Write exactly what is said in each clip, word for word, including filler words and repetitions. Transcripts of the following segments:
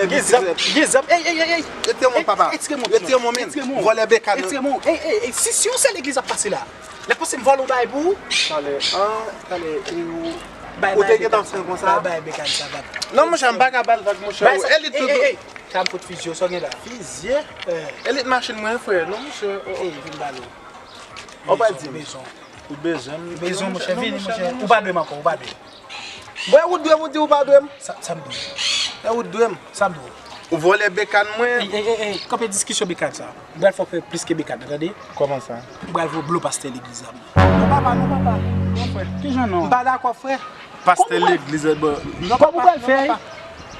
Gen zam, gen zam. Ey, ey, ey, ey. Retire men w, papa. Retire men w, retire men w, men. Retire men w. Vòlè bekan. Retire men w. Ey, ey, ey, si, si yon sèl legliz ap pase la, lè pase m vòlè yon bagay pou ou. Talè, ah, talè, e ou, ou te gentan fè konsa? Bay, bay bekan sa, papa. Non, monchè, m pa ka ba l vag, monchè. Bay sa, elit ey, ey, ey. Sa m fout fizye w, sa w gen la? Fizye? Eh. Elit machin mwen, frè. Non, monchè. Oh, oh. Ey, vin ba l ou. Ou pa di m. Bezwen. Ou bezwen m. Bezwen, monchè, vini, monchè. Ou pa dwe m ankò, ou pa dwe. Mwen, ou dwe m, ou di ou pa dwe m. Sa, sa m dwe. E ou dwe m. Sa m dwe. Ou vòlè bekan mwen. Ey, ey, ey, ey, kanpe diskisyon bekan sa. M pral fè w fè plis ke bekan, tande? Kòman sa? M pral fè w blo pastè legliz la. Non, papa, non, papa. Non, frè. Kijan non? M pa dakò, frè. Pastè legliz la, bon. Kòb ou pral fè?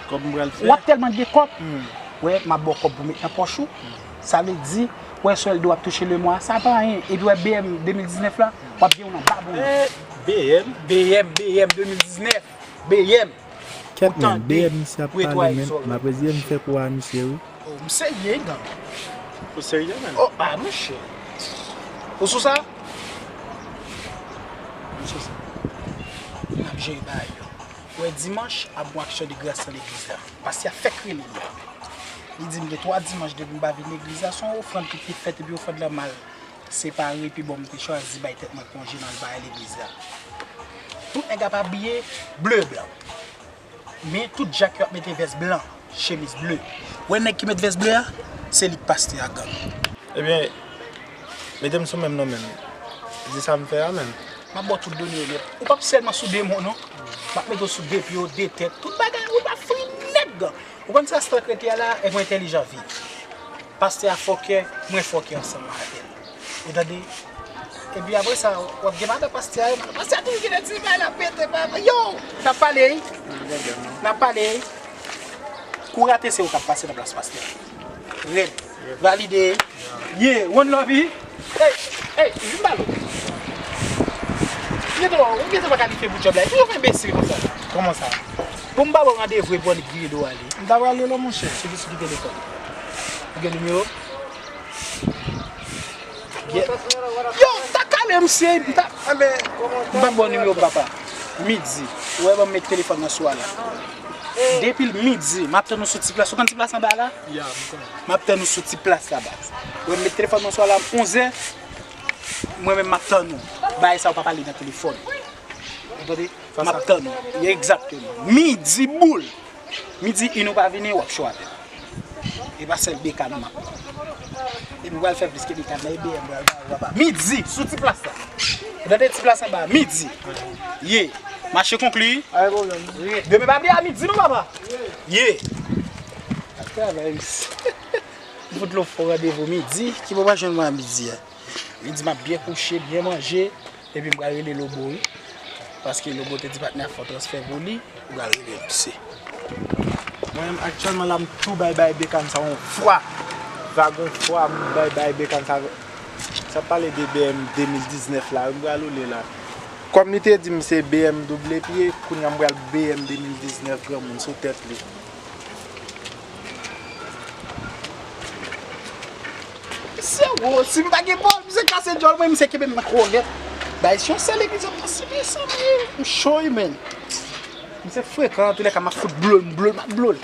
Kòb m pral fè? W ap tèlman gen kòb. Hmm. Wè, m ap ba w kòb pou met nan pòch ou. Sa vle di, wè, sèldi w ap touche lemwa, sa pa anyen. Epi wè, B M de mil diznèf la, w ap gen yon nan babon. Eh, B M? B M, B M de mil diznèf. B M. Kèt men, B M misye ap pale, men. M ap di M fè kou a misye, wi. Oh, m serye, gang. Ou serye, men? Oh, ah, monchè. Ou sou sa? Monchè, sa. N ap jere bagay yo. Wè, dimanch, ap gon aksyon de gras nan legliz la. Pastè a fèk rele m. Li di m gen twa dimanch depi m pa vin legliz la, se yon ofrann ki te fèt epi ofrann lan mal separe, pi bon m te chwazi bay tèt mwen konje m al bay legliz la. Tout nèg ap abiye ble blan. Men tout djak yo ap mete vès blan, chemiz ble. Wè nèg ki met vès ble a, se li k pastè a gang. Ebyen, mete m sou menm non, menm. Di sa m fè a, menm. M ap ba w tout done yo nèt. Ou p ap sèlman sou de men w, non. M ap mete w sou de pye w, de tèt. Tout bagay, ou p ap fri nèt, gang. Ou konn sa stan k rete a la, e mwen entèlijan vit. Pastè a fòkè, mwen fòkè ansanm avè l. Ou tande? Epi apre sa, w ap gen madan pastè a, madan pastè a toujou gen de ti bay l ap pete, papa. Yo! N ap pale, wi. N ap pale, wi. Kou rate se ou k ap pase nan plas pastè a. Rèd. Valide. Yeah, one love, wi. Ey, ey, vin ba l. Ou gentan, ou gentan pa kalifye pou djòb la. Epi ou fè enbesil konsa. Kòman sa? Bon, m ba w randevou epi w annik vire do w ale. M ta prale la, monchè. Sou ki, sou ki telefòn? Ou gen nimewo? Yo, ta kale, misye. M ta, m pa bon nimewo, papa. Midi. Ou wè, ban m met telefòn nan sou a la. Depi l midi, m ap tann ou sou ti plas. Ou konn ti plas anba la? Ya, m konnen. M ap tann ou sou ti plas la, baz. Ou wè, m met telefòn nan sou a la, onzè. Mwen menm, m ap tann ou. Bagay sa, ou pa pale nan telefòn. Ou tande? M ap tann ou. Egzakteman. Midi boul. Midi, in ou pa vini, w ap cho avè m. E pa sèl bekàn m ap pran. Epi w pral fè plis ke bekàn nan, e B M pral ba ou, papa. Midi, sou ti plas la. Ou tande ti plas anba, midi. Ye. Mache konkli. Demen pa bliye a midi non, papa. Ye. Ap travay, mesye. M fout lòt fò randevou midi. Ki bò w pral jwenn mwen a midi a? Midi m ap byen kouche, byen manje. Epi m pral rele Lobo, wi. Paske Lobo te di patnè a fè yon transfè pou li, m pral rele misye. Mwen menm, aktyèlman la, m tou bay bay bekàn sa yon fwa. Vag yon fwa, m bay bay bekàn sa. Sa pale de B M de mil diznèf la, wi, m pral oule la. Kòm li te di m se B M double pye, kounye a m pral B M de mil diznèf granmoun sou tèt li. Misye wo, si m pa gen pawòl, misye kase djòl mwen, misye kenbe m nan kolèt. Bay si yon sèl legliz ap pase, mezanmi, m cho wi, menn. Misye frekan, antoulèka, m ap fout blo l, m blo l, m ap blo l.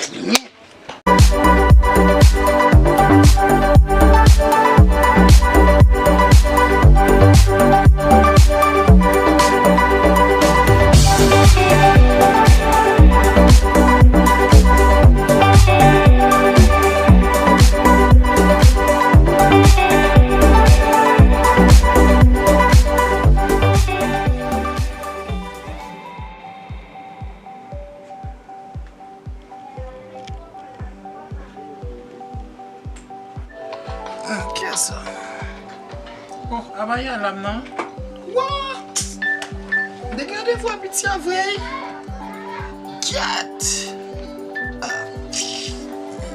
Ah, kiyès sa? Oh, Abaya la m nan. Wa! M te gen randevou a piti a vre. Gyèt! Ah.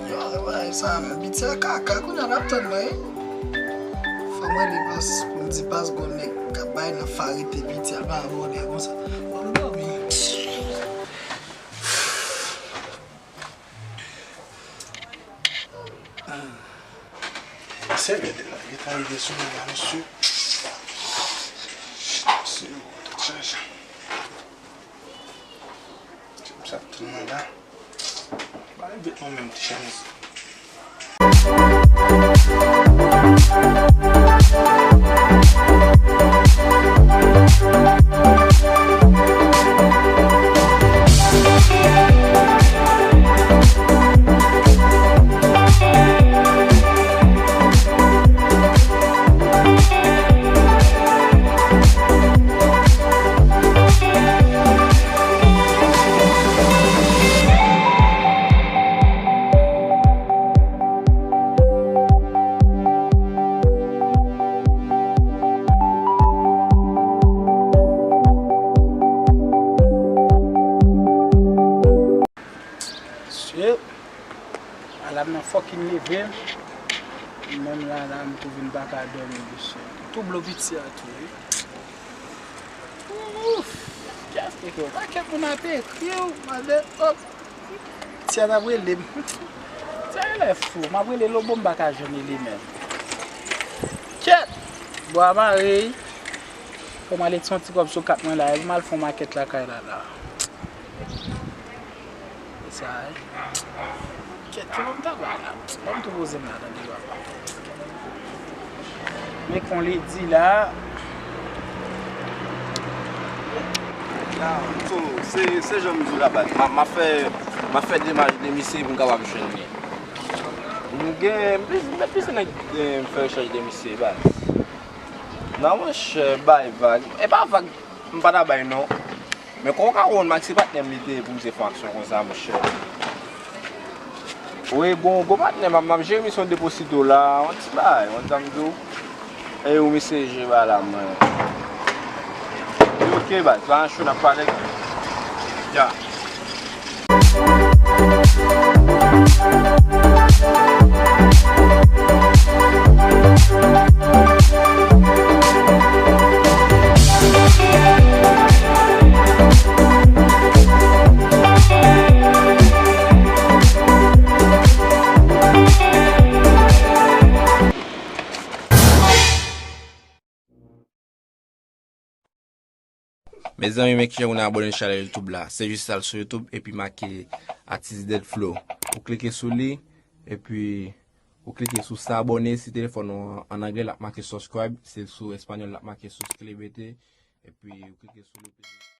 Yo, bagay sa, men piti a kaka, kounye a l ap tann mwen. Fò mwen li pas, pou m di pas gon nèg k ap bay nan farite piti a, pa vòlè konsa. Bon, nou dòmi. Se rèd la, li ta rive sou mwen la, mesye. Mesye, yo, tout chaje. Se pou sa tout mwen la. Bay Bet mwen menm ti chèmiz. Shit. Ala m nan fucking leve. Menm la, la, m tou vin pa ka dòmi, mesye. Tou blo piti a tou, wi. Ouf! Kèt, kèt, kèt, pakèt moun ap ekri w, mande, hop. Ti a t ap rele m. Ti a genlè fou, m ap rele Lobo, m pa ka jwenn li menm. Kèt! Bwa mare, fò m ale ti yon ti kòb sou kat mwen la, epi m al fè yon makèt lakay la, la. E sa, wi. Kèt, ki bon m ta bay la? Ban m tou poze m la, tande, papa. Men kon li di la. Ya, so, se, se jan m di w la, baz. M a, m a fè, m a fè demach de misye pou m kapab jwenn li. M gen, m plis, m plis nèg, eh, m fè rechèch de misye, baz. Non, monchè, bay vag. E pa vag, m pa ta bay non. Men kòman w ka wè yon Max se patnè m li te ye pou misye fè yon aksyon konsa, monchè? Wi, gon, gon patnè m ap, m ap jere misyon deposito la, yon ti bagay, yon ti sa m di w. E ou misye jere bagay la, mwen. Ok, baz, pa nan cho n ap pale. Ya. Mezanmi, men kijan pou n abòne chanèl YouTube la. Se jis al sou YouTube epi make Atis Dead Flow. Ou klike sou li, epi ou klike sou s'abonner. Si telefòn ou an, an anglè, l ap make subscribe. Si l sou espanyòl, l ap make suscríbete. Epi ou klike sou li.